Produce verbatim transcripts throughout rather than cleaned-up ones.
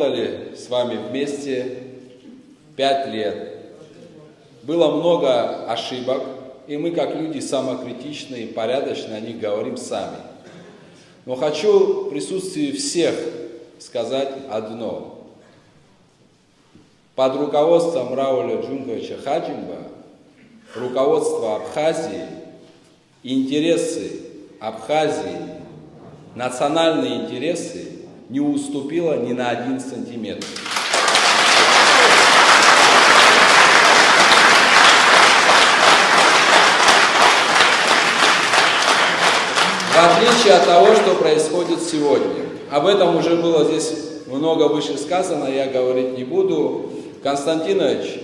Работали с вами вместе пять лет. Было много ошибок, и мы, как люди самокритичные и порядочные, о них говорим сами. Но хочу в присутствии всех сказать одно. Под руководством Рауля Джунковича Хаджимба руководство Абхазии, интересы Абхазии, национальные интересы не уступило ни на один сантиметр. В отличие от того, что происходит сегодня. Об этом уже было здесь много выше сказано, я говорить не буду. Константинович,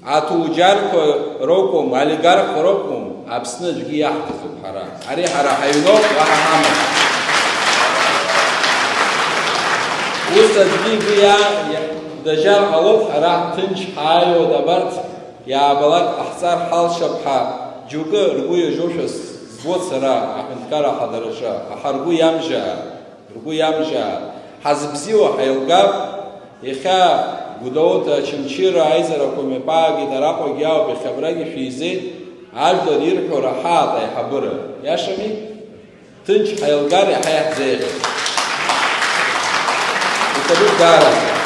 аҭуџьарқәа ракәым, олигархқәа ракәым, Аԥсны аӡәгьы иаҳҭаӡом ҳара. Ари ҳара ҳаҩноуп, уаҳа ҳамам. Ус аӡәгьы игәы иа-, иа-, дажьар ҟалоит, ҳара ҳҭынч ҳааиуеит, абарҭ иаабалак ҟаҳҵар ҳалшап ҳәа џьоукы ргәы иажьошәа збоит сара, аҳәынҭқарра аҳадараҿы, аха ргәы иамжьаа, ргәы иамжьаа, ҳазбзиоу ҳаилгап, иахьа Гәдоуҭа Очамчыра аизарақәа мҩаԥаагеит, араҟагьы ауп, иахьа абрагьы шәизеит, ажәлар ирҳәо раҳаат аиҳабыра. Иашами? Ҭынч ҳаилгар иаҳа иаҳзеиӷьын. Иҭабуп даараӡа.